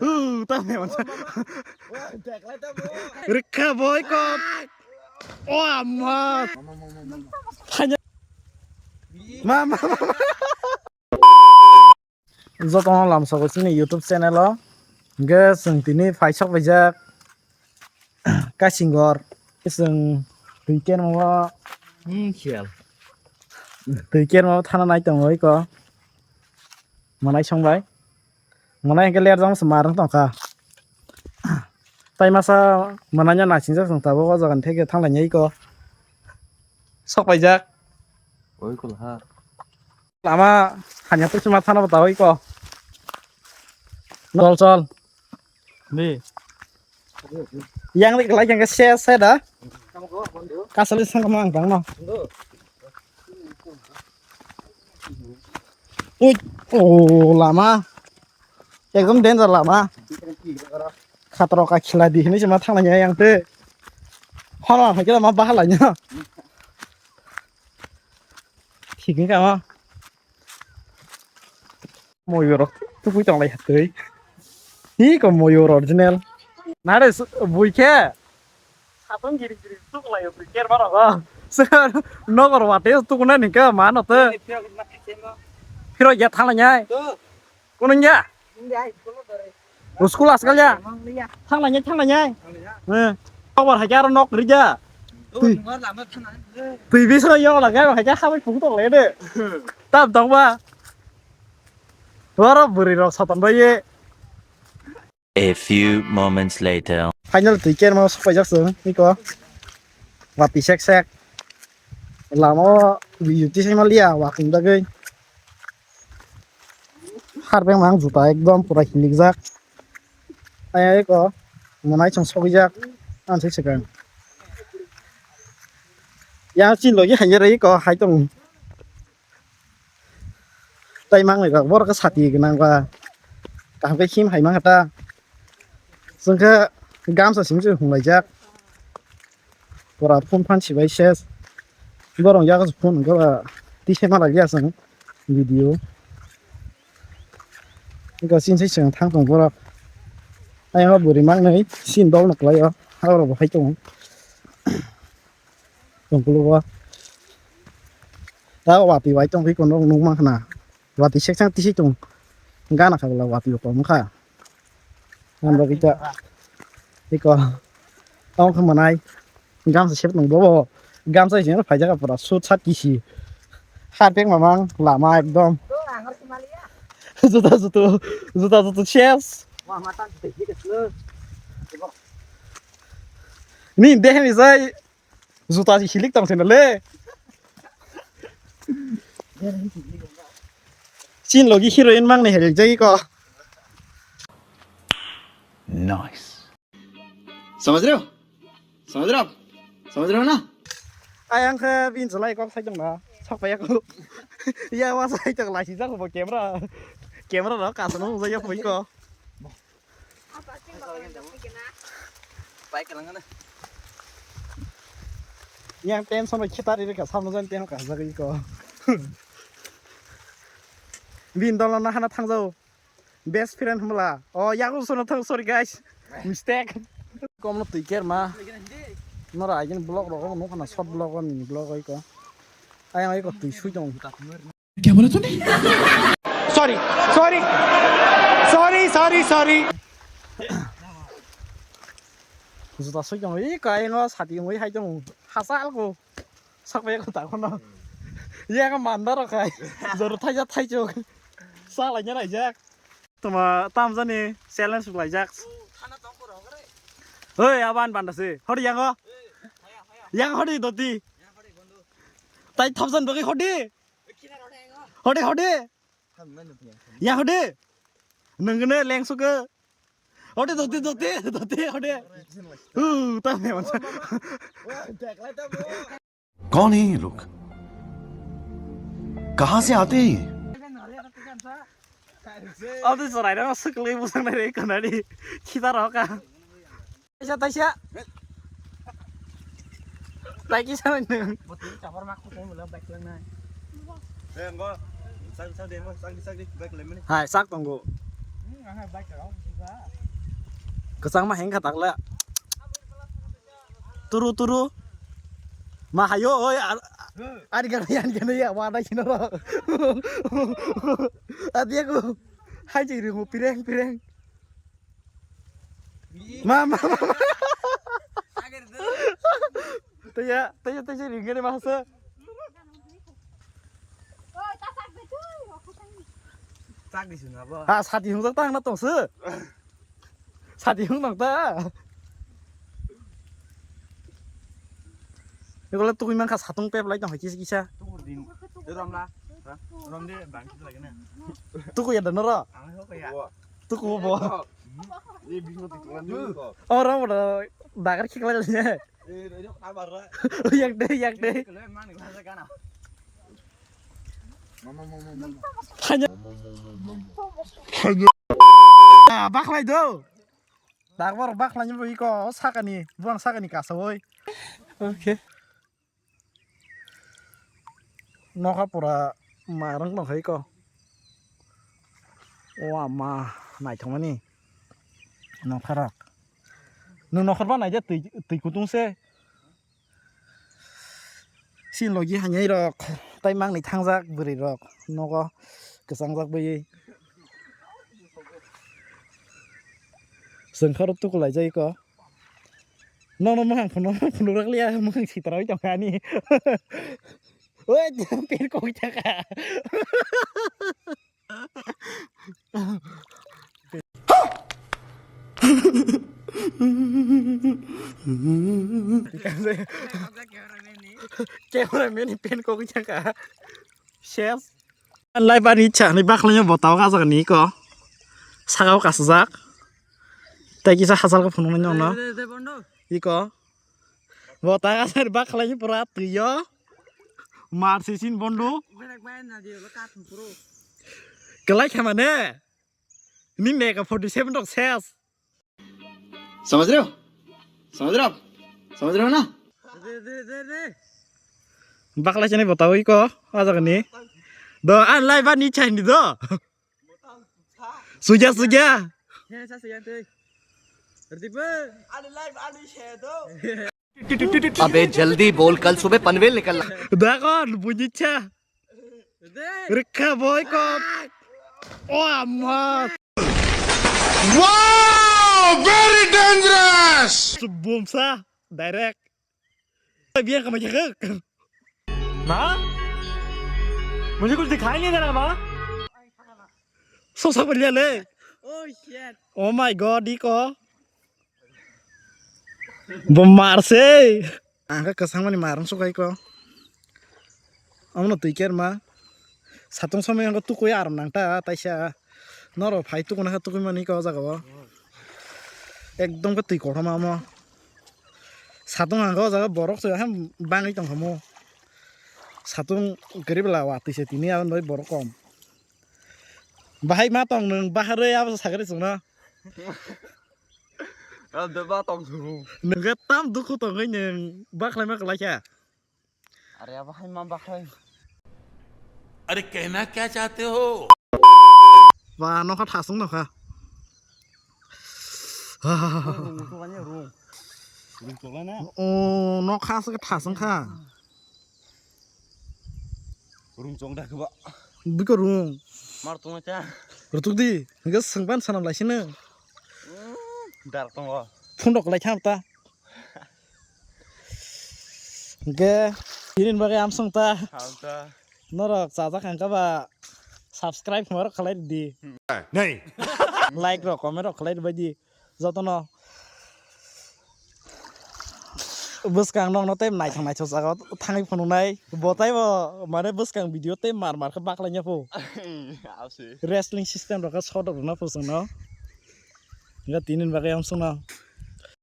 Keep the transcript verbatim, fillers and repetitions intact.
Hu, tamo. Rikha boy ko. O amma. Hanya. Ma, ma, ma, ma. Jotono lamsogo chini YouTube channel o. Hingke chwng tini paisok paijak. Kaisingor. Chwng twi kermo. Hmm, khiyal. Twi kermo thana nai tongo iko. Manai songbai. Manai hingke ler jang se marwng tongkha. Tai masa mananya naising jak song tabuk o jaga ni theke thang lainai iko. Sok paijak. Oi kulha. Lama hanya tu cuma thana bata iko. Chol chol. Ni. Yang dik lai yang se se da. Kasali sang mang tang no. Ui, oh, lama. Ekdom danger lama. Khatro ka khila di hinui se ma thang lainai yang te. Hono hai khe ma baha lainai. Thik wngkha ma. Moyurok tubui tong lai twi. Hi ko moyur original. Nare bui khe. Satung giri giri tuk lai bui ker mano go. Se nogor wate tuk na ni ka mano te. Phiro ya thang lai nyai. Kunung ya. School askal ya. Thang lai nyai, thang lai nyai. Eh. Nogor hai aro nok ri ya. Twi. Twi bisro yo la ga hai ha bai pung tong le de. Tam tong ba. Waro bwrwi rok soton bai ye. A few moments later. Final twi kerma sopaijak chwng iko. Wati sek sek. Lama o video tisai maliya waking dagwi. Harbeng mang juta ekdom pura hilikjak. Aya iko. Monai chwng sogijak. Ang se swkang. Yang chin logi hanya rai iko hai tong. Tai mangnai rok borok khe sati gwnang ba kaham khe him hai mankha ta. Chwng khe gamsa simi se hung laijak. Pura phone phan si bai ses. Borok yak phone hwnkhe ba tisai ma lailiya chwng video. Eko chini se chwng thang tong borok. Ayang bwrwi mangnai sin dol no kwlai o. Haborok bo hai tongo. Tongkulugo. Ta wati bai tongkhe kono nukmankha na. Wati seksang tisi tong. Gana khabla wati bo kom kha. Ang bagwi ta. Iko. Tong kha manai. Gamsa sep nung bobo. Gamsa sep nung phaijak pura sut sat kisi. Harpek mamang lama ekdom. Juta jutu. Juta jutu ses. Ni dehni sai. Juta si hilik tong sene le. Chin logi heroin mang ne helik jai ko. Nice. समझ रहे हो? समझ रहे हो आप? समझ रहे हो ना? Ayang khe bin salai kok sai tong na. Sak paya ko. Ya wa sai tong lai si jak bo camera. Camera ro ka sano ya poi ko. Yang tension bai khitar iri ka samno jan tension ka jagwi ko. Bin dolo na hana thangjao. Best friend hmla. Oh, yago sono thang, sorry guys. Mistake. Komno twi ker ma. Nora agin vlog rogo nukha na short vlog o mini vlog oi ko. Ayang oi ko twi sui tong. क्या बोला तूने? Sorry, sorry, sorry, sorry, sorry. Juta soi tong, i kai no sati ngoi hai tong, hasa alko. Sak bai ko ta kono. Ye ka manda ro kai. Jor thai ja thai chok. Sa lai nya lai jak. Tuma tam jani challenge lai jak. Oi, aban banda se. Hodi yango. Yang hodi doti. Tai thousand bagi hodi. Hode, hode. Ya hode. Nengene lengsuke. Hode, dote, dote, dote, hode. Uh, tame mansa. कौन है ये लोग? कहाँ से आते हैं ये? Adi sorai rang sukli busang nai rei kanari. Kita roka. Taisa, taisa. Taiki sana nung. Botol chapar mak kutai mula bike lang nai. Eh, enggak. Sak, sak deh, enggak. Sak, sak deh, bike lemon. Hai, sak tonggo. Kwchangma hengkha takla. Turu, turu. Ma hayo, oi, ar-, ari gana yan gana ya, wada kino ro. Adi aku. Hai jiri mu pireng, pireng. Ma, ma, ma, ma. Taya, taya, taya, ringkene ma hasa. Chak di sini apa? Ha, sati hung tak tang na tong se. Sati hung nang ta. Iko le tukui mangkha satung pep lai tong kisa kisa. Tukur din. Rom la. Ha? Rom de bang kisa lagi na. Tuku ya dano ro. Ang ho kaya. Tuku bo. Ye bismo tuku lan dulu ko. Oh, rom bo dagar khik lai le. Yak de, yak de. Hanya. Ah, bakhlai do. Dakbar bakhlai ni bui ko sakani, buang sakani kasawoi. Okay. Nokha pura marang nokha iko. O ama, naithokmani. Nokha rak. Nung nokhorba naija twi, twi kutung se. Sin logi hanyai rok, tai mangni thangjak bwrwi rok, nogo kwchangjak bwi. Chwng khoro tuku laijai ko. Nono mwkhang phunuk, phunuk rak liya, mwkhang sitra oi tongkha ani. Oi, pin kok thaka. Cameraman ni pen kok jaka. Chef. Lai bani cha ni bakhlai bo tau ka jaka ni ko. Sagao kasjak. Tai kisa hachal ko phunuk nai no. Iko. Bo ta ka sar bakhlai pura tuyo. Mar sisin bondo. Belek bai na di lo ka thum pro. Kelai khama ne. Ni ne ka forty seven rok ses. समझ रहे हो? समझ रहे हो आप? समझ रहे हो ना? Bakhlai chani botao iko, ajak ni. Do, an lai ba ni chai ni do. Suja, suja. He, sa suja tu. Berarti be. Ada live, ada share tu. अबे जल्दी बोल, कल सुबह पनवेल निकलना। Dakon, bujicha. Rikha boy ko. Oh, ama. Wow, very dangerous. Bumsa, direct. Biar kama jaga. माँ, मुझे कुछ दिखाई नहीं दे रहा माँ। Sosa baliya le. Oh shit. Oh my God, iko. Bo mar se. Ang khe kwchangmani mar wng sukai ko. Omono twi kerma. Satung somoi ang tukui aram nang ta taisa. Noro phai tukuna kha tukui mani ko jaga o. Ekdom khe twi kothoma omo. Satung ang o jaga borok se hem bangwi tong kha mo. Satung kwrwi bwla watwi se tini aboni bagwi borok kom. Bahai ma tong nwng baharwi abo sakhe chwngno. Abo de ba tong thung. Nwng khe tam dukhu tongwi nwng bakhlai ma kwlai kha. Are abo hai ma bakhlai. अरे कहना क्या चाहते हो? Ba nokha thasung nokha. Rung chokla ni rung. Rung chokla na? O nokha se thasung kha. Rung chong da keba. Biko rung. Mar tong cha. Rutuk di. Hingke sengban sanam lai sini. Dar tongo. Phundok lai tham ta. Hingke ini bagai amsong ta. Ham ta. Norok chajak hangka ba subscribe hwnba rok khlai di. Nei. Like rok, comment rok khlai di bai di. Jotono bwskang nokno tei naithok naithok jaga o thangwi phunuknai. Bo taibo mane bwskang video tei mar mar khe baklaina phu. Wrestling system rok khe sotok rwna phu chwngno. Hingke tini bagwi amsongno.